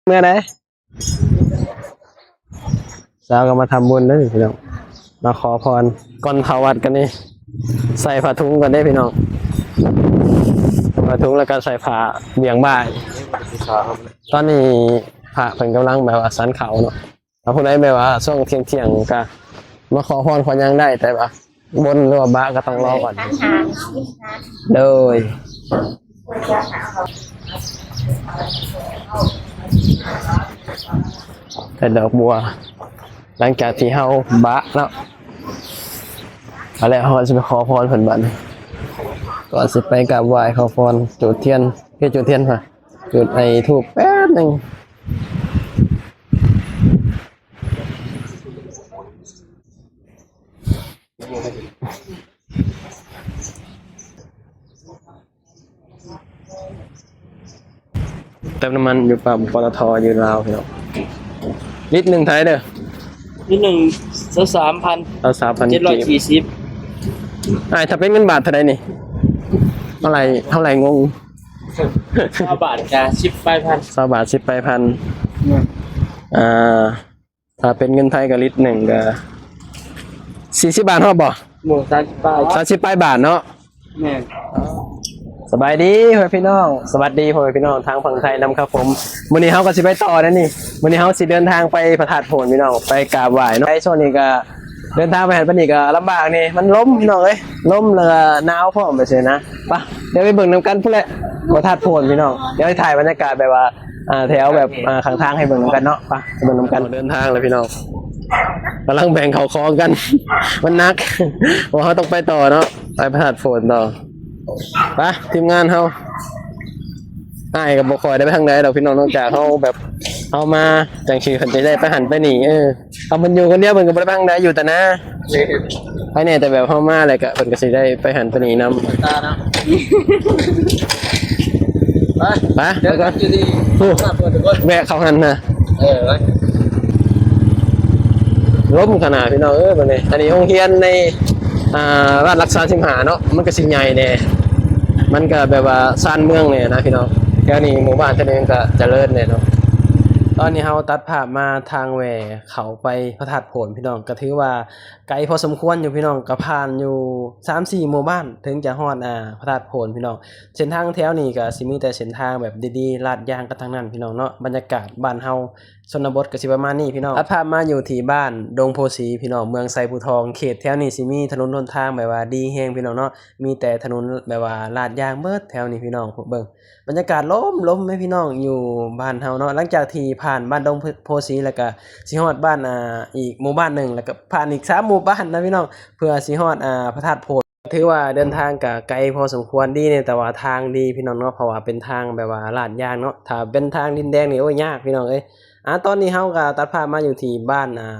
ເມື່ອໃດ ສາວກໍມາທຳບຸນເດີພີ່ນ້ອງ ມາຂໍພອນ ກ່ອນເຂົ້າວັດກັນນີ້ ໃສ່ຜ້າຖົງກ່ອນເດ້ພີ່ນ້ອງ ຜ້າຖົງ ແລ້ວກໍໃສ່ຜ້າບ່ຽງບ່າຍ. ຕອນນີ້ພະເພິ່ນກຳລັງແບບວ່າສັນເຂົ້າເນາະ ຖ້າຜູ້ໃດແບບວ່າຊ່ວງທ່ຽງໆ ກໍມາຂໍພອນຂໍຫຍັງໄດ້ ແຕ່ວ່າບົນ ຫຼືວ່າບະກໍຕ້ອງລໍກ່ອນ. ໂດຍ ແຕ່ດອກບົວ ຫຼັງຈາກທີ່ເຮົາບະເນາະ ເອົາແລ້ວ ເຮົາກໍຊິໄປຂໍພອນເພິ່ນບັດນີ້ ກ່ອນຊິໄປກາບໄຫວ້ຂໍພອນ ຈູດທຽນ ເຮັດຈູດທຽນ ຈູດໄອ້ທູບແປັບໜຶ່ງ. ເຕີມນ້ຳມັນຢູ່ປ້ຳ ປຕທ ຢູ່ລາວພີ່ນ້ອງ ລິດໜຶ່ງເທົ່າໃດເດີ? ລິດໜຶ່ງ ຊາວສາມພັນ ຊາວສາມພັນ ເຈັດຮ້ອຍສີ່ສິບ. ອ້າຍ ຖ້າເປັນເງິນບາດເທົ່າໃດນີ້? ເທົ່າໃດ ເທົ່າໃດ ງົງ. ຊາວບາດກະສິບປາຍພັນ ຊາວບາດສິບປາຍພັນ. ອ່າ ຖ້າເປັນເງິນໄທກໍລິດໜຶ່ງກໍສີ່ສິບບາດຮອດບໍ່? ບໍ່ ສາມສິບປາຍ ສາມສິບປາຍບາດເນາະ. ແມ່ນ. ສະບາຍດີພໍ່ແມ່ພີ່ນ້ອງ ສະຫວັດດີພໍ່ແມ່ພີ່ນ້ອງທາງຝັ່ງໄທນຳຄັບຜົມ. ມື້ນີ້ເຮົາກໍຊິໄປຕໍ່ແລ້ວນີ້ ມື້ນີ້ເຮົາຊິເດີນທາງໄປພະທາດໂພນພີ່ນ້ອງ ໄປກາບໄຫວ້ເນາະ. ໃນຊ່ວງນີ້ກໍເດີນທາງໄປຫັ້ນໄປນີ້ກໍລຳບາກແດ່ ມັນລົມພີ່ນ້ອງເອີຍ ລົມ ແລ້ວກໍໜາວພ້ອມ ແບບຊີ້ນະ. ໄປ ດຽວໄປເບິ່ງນຳກັນພຸ້ນແຫຼະ ພະທາດໂພນພີ່ນ້ອງ. ດຽວຊິຖ່າຍບັນຍາກາດແບບວ່າ ອ່າ ແຖວແບບ ອ່າ ຂ້າງທາງໃຫ້ເບິ່ງນຳກັນເນາະ. ໄປ ໄປເບິ່ງນຳກັນ. ເດີນທາງແລ້ວພີ່ນ້ອງ ກຳລັງແບ່ງເຂົ້າຂອງກັນ ມັນໜັກ ເພາະເຮົາຕ້ອງໄປຕໍ່ເນາະ ໄປພະທາດໂພນຕໍ່. ໄປ ທີມງານເຮົາ ອ້າຍກໍບໍ່ຄ່ອຍໄດ້ໄປທາງໃດດອກພີ່ນ້ອງ ນອກຈາກເຮົາແບບ ເຮົາມາຈັ່ງຊີ້ ເພິ່ນຈະໄດ້ໄປຫັ້ນໄປນີ້. ເອີ ຄັນເພິ່ນຢູ່ຄົນດຽວ ເພິ່ນກໍບໍ່ໄດ້ໄປທາງໃດ ຢູ່ແຕ່ນາ. ໃຜແດ່ ແຕ່ແບບເຮົາມາແລ້ວກໍ ເພິ່ນກໍຊິໄດ້ໄປຫັ້ນໄປນີ້ນຳ. ຕາເນາະ ໄປ ໄປ ໄປກ່ອນ. ໂອ້ ແວະເຂົ້າຫັ້ນນະ. ເອີ ໄປ. ລົມຂະໜາດພີ່ນ້ອງເອີຍ ບັດນີ້. ອັນນີ້ໂຮງຮຽນໃນ ອ່າ ລາດຫຼັກສາມສິບຫ້າເນາະ ມັນກໍຊິໃຫຍ່ແດ່ ມັນກໍແບບວ່າຊານເມືອງແດ່ນະພີ່ນ້ອງ. ແຖວນີ້ໝູ່ບ້ານແຖວນີ້ມັນກໍຈະເລີນແດ່ເນາະ. ຕອນນີ້ເຮົາຕັດພາບມາທາງແຫວ່ເຂົ້າໄປພະທາດໂພນພີ່ນ້ອງ ກໍຖືວ່າໄກພໍສົມຄວນຢູ່ພີ່ນ້ອງ ກໍຜ່ານຢູ່ສາມສີ່ໝູ່ບ້ານເຖິງຈະຮອດ ອ່າ ພະທາດໂພນພີ່ນ້ອງ. ເສັ້ນທາງແຖວນີ້ກໍຊິມີແຕ່ເສັ້ນທາງແບບດີໆ ລາດຢາງກັນທັງນັ້ນພີ່ນ້ອງເນາະ. ບັນຍາກາດບ້ານເຮົາ ຊົນນະບົດກໍຊິປະມານນີ້ພີ່ນ້ອງ. ຕັດພາບມາຢູ່ທີ່ບ້ານດົງໂພສີພີ່ນ້ອງ ເມືອງໄຊພູທອງ. ເຂດແຖວນີ້ຊິມີຖະໜົນຫົນທາງແບບວ່າດີແຮງພີ່ນ້ອງເນາະ ມີແຕ່ຖະໜົນແບບວ່າລາດຢາງເບິດແຖວນີ້ພີ່ນ້ອງ. ເບິ່ງບັນຍາກາດລົມໆ ແມ່ພີ່ນ້ອງ ຢູ່ບ້ານເຮົາເນາະ. ຫຼັງຈາກທີ່ຜ່ານບ້ານດົງໂພສີ ແລ້ວກໍຊິຮອດບ້ານ ອ່າ ອີກໝູ່ບ້ານໜຶ່ງ ແລ້ວກໍຜ່ານອີກສາມໝູ່ບ້ານນະພີ່ນ້ອງ ເພື່ອຊິຮອດ ອ່າ ພະທາດໂພນ. ຖືວ່າເດີນທາງກະໄກພໍສົມຄວນ ດີແດ່ ແຕ່ວ່າທາງດີພີ່ນ້ອງເນາະ ເພາະວ່າເປັນທາງແບບວ່າລາດຢາງເນາະ. ຖ້າເປັນທາງດິນແດງນີ້ ໂອ້ຍ ຍາກພີ່ນ້ອງເອີຍ. ອ່າ ຕອນນີ້ເຮົາກໍຕັດພາບມາຢູ່ທີ່ບ້ານ ອ່າ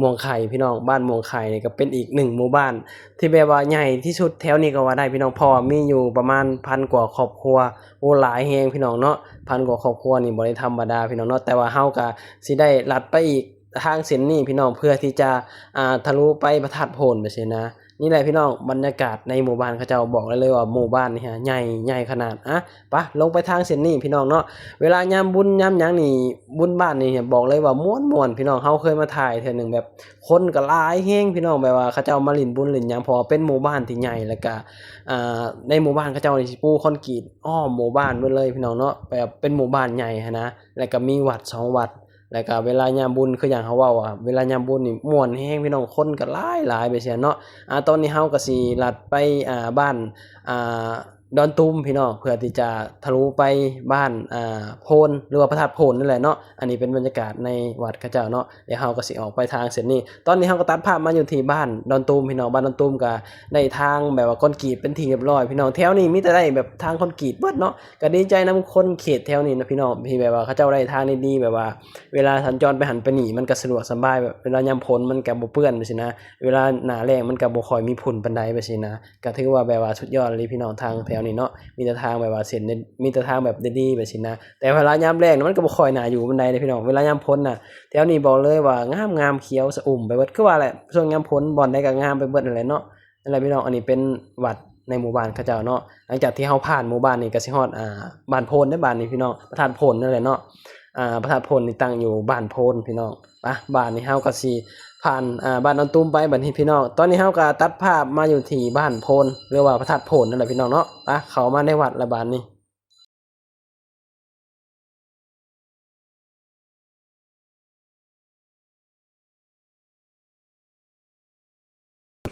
ມ່ວງໄຂ່ພີ່ນ້ອງ ບ້ານມ່ວງໄຂ່ນີ້ກໍເປັນອີກໜຶ່ງໝູ່ບ້ານທີ່ແບບວ່າໃຫຍ່ທີ່ສຸດແຖວນີ້ກໍວ່າໄດ້ພີ່ນ້ອງ ເພາະວ່າມີຢູ່ປະມານພັນກວ່າຄອບຄົວ. ໂອ້ ຫຼາຍແຮງພີ່ນ້ອງເນາະ ພັນກວ່າຄອບຄົວນີ້ບໍ່ໄດ້ທຳມະດາພີ່ນ້ອງເນາະ. ແຕ່ວ່າເຮົາກໍຊິໄດ້ລັດໄປອີກ ທາງເສັ້ນນີ້ພີ່ນ້ອງ ເພື່ອທີ່ຈະ ອ່າ ທະລຸໄປພະທາດໂພນ ແບບຊີ້ນະ. ນີ້ແຫຼະພີ່ນ້ອງ ບັນຍາກາດໃນໝູ່ບ້ານເຂົາເຈົ້າ ບອກໄດ້ເລີຍວ່າໝູ່ບ້ານນີ້ໃຫຍ່ ໃຫຍ່ຂະໜາດ. ອ່ະ ປະ ລົງໄປທາງເສັ້ນນີ້ພີ່ນ້ອງເນາະ. ເວລາຍາມບຸນຍາມຫຍັງນີ້ ບຸນບ້ານນີ້ບອກເລີຍວ່າມ່ວນໆ ພີ່ນ້ອງ. ເຮົາເຄີຍມາຖ່າຍເທື່ອໜຶ່ງ ແບບຄົນກໍຫຼາຍແຮງພີ່ນ້ອງ ແບບວ່າເຂົາເຈົ້າມາຫຼິ້ນບຸນຫຼິ້ນຫຍັງ ເພາະວ່າເປັນໝູ່ບ້ານທີ່ໃຫຍ່ ແລ້ວກະ ອ່າ ໃນໝູ່ບ້ານເຂົາເຈົ້ານີ້ຊິປູຄອນກຣີດອ້ອມໝູ່ບ້ານເບິດເລີຍພີ່ນ້ອງເນາະ ແບບເປັນໝູ່ບ້ານໃຫຍ່ຫັ້ນນະ ແລ້ວກະມີວັດສອງວັດ. ແລ້ວກະເວລາຍາມບຸນ ຄືຢ່າງເຮົາເວົ້າວ່າ ເວລາຍາມບຸນນີ້ມ່ວນແຮງພີ່ນ້ອງ ຄົນກໍຫຼາຍໆ ແບບຊີ້ເນາະ. ອ່າ ຕອນນີ້ເຮົາກໍຊິລັດໄປ ອ່າ ບ້ານ ອ່າ ດອນຕຸມພີ່ນ້ອງ ເພື່ອທີ່ຈະທະລຸໄປບ້ານ ອ່າ ໂພນ ຫຼືວ່າພະທາດໂພນນັ້ນແຫຼະເນາະ. ອັນນີ້ເປັນບັນຍາກາດໃນວັດເຂົາເຈົ້າເນາະ. ດຽວເຮົາກໍຊິອອກໄປທາງເສັ້ນນີ້. ຕອນນີ້ເຮົາກໍຕັດພາບມາຢູ່ທີ່ບ້ານດອນຕຸມພີ່ນ້ອງ. ບ້ານດອນຕຸມກໍໄດ້ທາງແບບວ່າຄອນກຣີດເປັນທີ່ຮຽບຮ້ອຍພີ່ນ້ອງ. ແຖວນີ້ມີແຕ່ໄດ້ແບບທາງຄອນກຣີດເບິດເນາະ. ກໍດີໃຈນຳຄົນເຂດແຖວນີ້ນະພີ່ນ້ອງ ທີ່ແບບວ່າເຂົາເຈົ້າໄດ້ທາງດີໆ ແບບວ່າເວລາສັນຈອນໄປຫັ້ນໄປນີ້ ມັນກໍສະດວກສະບາຍ ແບບເວລາຍາມຝົນມັນກໍບໍ່ເປື້ອນ ແບບຊີ້ນະ. ເວລາໜ້າແລ້ງມັນກໍບໍ່ຄ່ອຍມີຝຸ່ນປານໃດ ແບບຊີ້ນະ. ກໍຖືວ່າແບບວ່າສຸດຍອດອີ່ຫຼີພີ່ນ້ອງ ທາງແຖວນີ້ເນາະ. ມີແຕ່ທາງແບບວ່າເສັ້ນ ມີແຕ່ທາງແບບດີໆ ແບບຊີ້ນະ. ແຕ່ເວລາຍາມແລ້ງນະ ມັນກໍບໍ່ຄ່ອຍໜ້າຢູ່ປານໃດເດ້ພີ່ນ້ອງ. ເວລາຍາມຝົນນະ ແຖວນີ້ບອກເລີຍວ່າງາມໆ ຂຽວຊະອຸ່ມໄປເບິດ. ຄືວ່າແຫຼະ ຊ່ວງຍາມຝົນບ່ອນໃດກໍງາມໄປເບິດຫັ້ນແຫຼະເນາະ. ນັ້ນແຫຼະພີ່ນ້ອງ ອັນນີ້ເປັນວັດໃນໝູ່ບ້ານເຂົາເຈົ້າເນາະ. ຫຼັງຈາກທີ່ເຮົາຜ່ານໝູ່ບ້ານນີ້ ກໍຊິຮອດ ອ່າ ບ້ານໂພນເດ້ ບ້ານນີ້ພີ່ນ້ອງ ພະທາດໂພນນັ້ນແຫຼະເນາະ. ອ່າ ພະທາດໂພນນີ້ຕັ້ງຢູ່ບ້ານໂພນພີ່ນ້ອງ. ປະ ບາດນີ້ເຮົາກໍຊິຜ່ານ ອ່າ ບ້ານດອນຕຸ້ມໄປບາດນີ້ພີ່ນ້ອງ. ຕອນນີ້ເຮົາກໍຕັດພາບມາຢູ່ທີ່ບ້ານໂພນ ຫຼືວ່າພະທາດໂພນນັ້ນແຫຼະພີ່ນ້ອງເນາະ. ປະ ເຂົ້າມາໃນວັດລະບາດນີ້.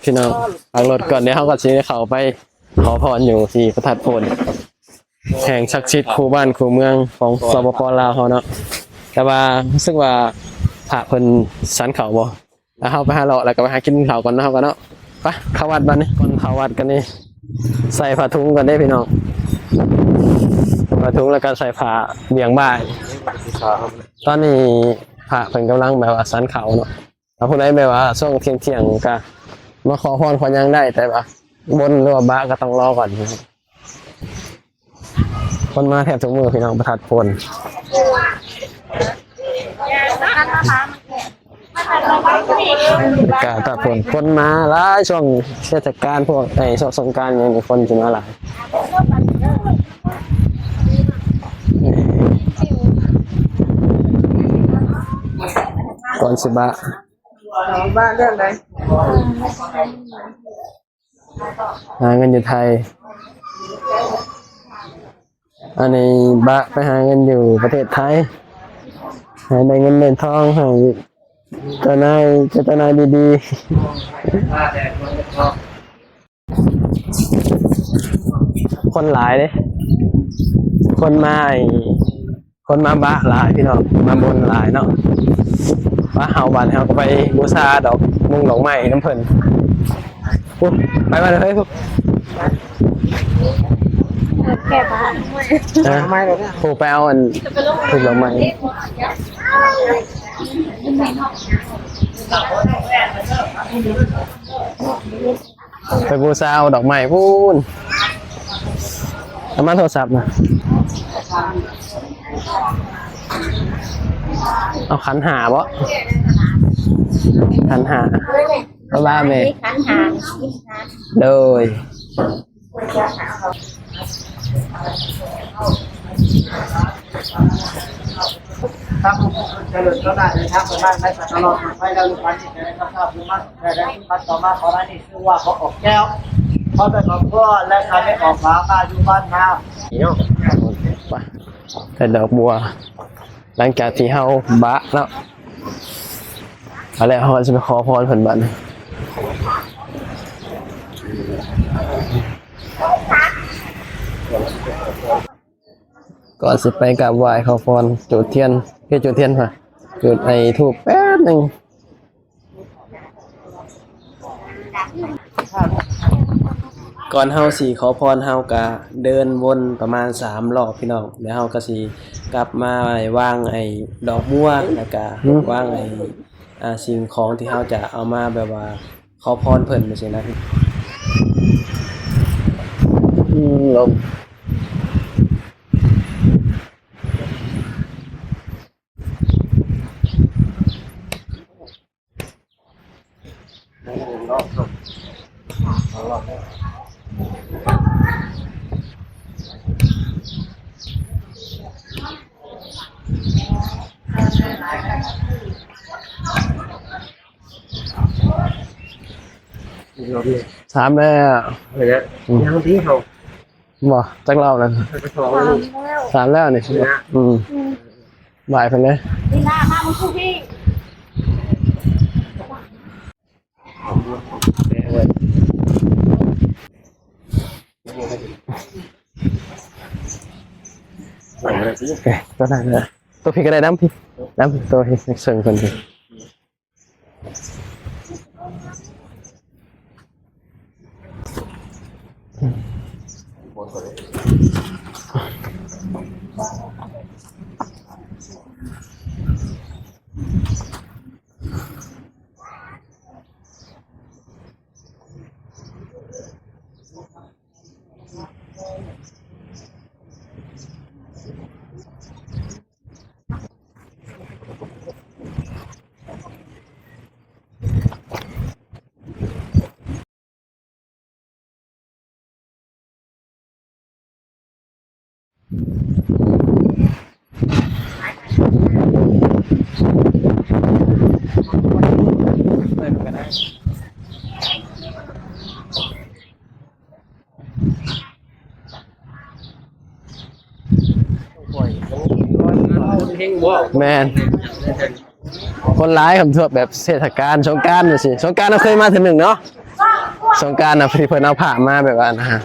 ພີ່ນ້ອງ ພັກລົດກ່ອນ ດຽວເຮົາກໍຊິໄດ້ເຂົ້າໄປຂໍພອນຢູ່ທີ່ພະທາດໂພນ ແຫ່ງສັກສິດຄູ່ບ້ານຄູ່ເມືອງຂອງ ສປປ ລາວ ເຮົາເນາະ. ແຕ່ວ່າຮູ້ສຶກວ່າພະເພິ່ນສັນເຂົ້າບໍ່ ແລ້ວເຮົາໄປຫາເລາະ ແລ້ວກໍໄປຫາກິນເຂົ້າກ່ອນເນາະ ເຮົາກໍເນາະ. ໄປ ເຂົ້າວັດບາດນີ້. ກ່ອນເຂົ້າວັດກັນນີ້ ໃສ່ຜ້າຖົງກ່ອນເດ້ພີ່ນ້ອງ ໃສ່ຜ້າຖົງ ແລ້ວກໍໃສ່ຜ້າບ່ຽງບ່າຍ. ຕອນນີ້ພະເພິ່ນກຳລັງແບບວ່າສັນເຂົ້າເນາະ. ຖ້າຜູ້ໃດແບບວ່າຊ່ວງທ່ຽງໆ ກໍມາຂໍພອນຂໍຫຍັງໄດ້ ແຕ່ວ່າບົນ ຫຼືວ່າບະ ກໍຕ້ອງລໍກ່ອນ. ຄົນມາແທບທຸກມື້ພີ່ນ້ອງ ພະທາດໂພນ. ກະຕາໂພນ ຄົນມາຫຼາຍ ຊ່ວງເທດສະການພວກ ໄອ້ ຊ່ວງສົງການຫຍັງນີ້ ຄົນຊິມາຫຼາຍ. ກ່ອນຊິບະ ບະເລື່ອງໃດ? ຫາເງິນຢູ່ໄທ. ອັນນີ້ບະໄປຫາເງິນຢູ່ປະເທດໄທ ໃຫ້ໄດ້ເງິນໄດ້ທອງ ໃຫ້ເຈົ້ານາຍ ເຈົ້ານາຍດີໆ. ຄົນຫຼາຍເດ້ ຄົນມາ ຄົນມາບະຫຼາຍພີ່ນ້ອງ ມາບົນຫຼາຍເນາະ. ວ່າເຮົາ ບາດເຮົາກໍໄປບູຊາດອກມົງດອກໄມ້ນຳເພິ່ນ. ໂອ້ ໄປມາເລີຍ ແກ່ບາດ ຮະ ຜູ້ໄປເອົາອັນ ຖືກດອກໄມ້ ໄປບູຊາເອົາດອກໄມ້ພຸ້ນ. ເອົາມາໂທລະສັບນະ ເອົາຂັນຫ້າບໍ? ຂັນຫ້າ ເອົາລາແມ່ ຂັນຫ້າ ໂດຍ. ທັງຜູ້ເພິ່ນຈະເລີນກ້າວໜ້າເດີນທາງໄປມາໄດ້ຕະຫຼອດໄປແລ້ວ ລູກຫຼານທີ່ຈະໄດ້ຮັບຊາບຢູ່ມາໄດ້ໃນປັດຕໍ່ມາ ຂໍໃນນີ້ຊື່ວ່າພໍ່ອອກແກ້ວ ພ້ອມດ້ວຍຄອບຄົວ ແລະ ຂ້າແມ່ອອກມາ ມາຢູ່ບ້ານນາ ນີ້ເນາະ ໄປ ໄດ້ດອກບົວ ຫຼັງຈາກທີ່ເຮົາບະເນາະ ເອົາແລ້ວ ເຮົາກໍຊິໄປຂໍພອນເພິ່ນບາດນີ້. ກ່ອນຊິໄປກາບໄຫວ້ຂໍພອນ ຈູດທຽນ ຄືຈູດທຽນຫະ ຈູດໄອ້ທູບແປັບໜຶ່ງ. ກ່ອນເຮົາຊິຂໍພອນ ເຮົາກະເດີນວົນປະມານສາມລອບພີ່ນ້ອງ ແລ້ວເຮົາກະຊິກັບມາວາງໄອ້ດອກບົວ ແລ້ວກະ ອືມ ວາງໄອ້ ອ່າ ສິ່ງຂອງທີ່ເຮົາຈະເອົາມາແບບວ່າ ຂໍພອນເພິ່ນຈັ່ງຊີ້ນະ. ອືມ ລົມ ສາມແລ້ວ ເອົາແລ້ວ ອືມ ຍັງທີ່ເຮົາ ບໍ່ ຈັກລອບແລ້ວ ສາມແລ້ວ ສາມແລ້ວນີ້ ນີ້ນະ ອືມ ອືມ ບາຍເພິ່ນເລີຍ ນີ້ນະ ມາມື້ຄືພີ້ ເອີ ຕົວນັ້ນນະ ຕົວພີ້ກໍໄດ້ ນຳພີ້ ນຳ ຕົວພີ້ ເຊິ່ງເພິ່ນພີ້. ແມ່ນ ຄົນຫຼາຍ ຄັນພວກແບບເທດສະການສົງການຈັ່ງຊີ້ ສົງການເຮົາເຄີຍມາເທື່ອໜຶ່ງເນາະ ສົງການນະ ທີ່ເພິ່ນເອົາພະມາແບບວ່ານະ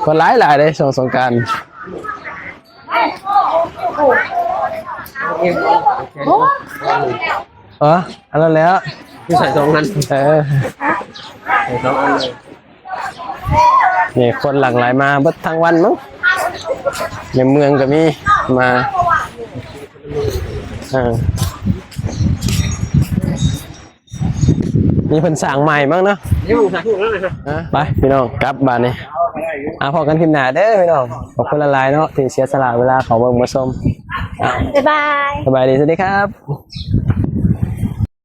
ຄົນຫຼາຍໆເດ້ ຊ່ວງສົງການ. ເອີ ອັນນັ້ນແຫຼະ ຄືໃສ່ສອງອັນ ເອີ ໃສ່ສອງອັນເລີຍ. ນີ້ຄົນຫຼັ່ງໄຫຼມາເບິດທັງວັນເນາະ ໃນເມືອງກໍມີມາ ເອີ ນີ້ເພິ່ນສ້າງໃໝ່ມັ້ງເນາະ ນີ້ມັນສາທຸແລ້ວນະ ໄປພີ່ນ້ອງ ກັບບາດນີ້ ອ່າ ພໍ້ກັນຄລິບໜ້າເດີພີ່ນ້ອງ ຂອບຄຸນຫຼາຍໆເນາະ ທີ່ເສຍສະຫຼະເວລາເຂົ້າເບິ່ງມາຊົມ ອ່າ ບາຍບາຍ ສະບາຍດີ ສະຫວັດດີຄັບ.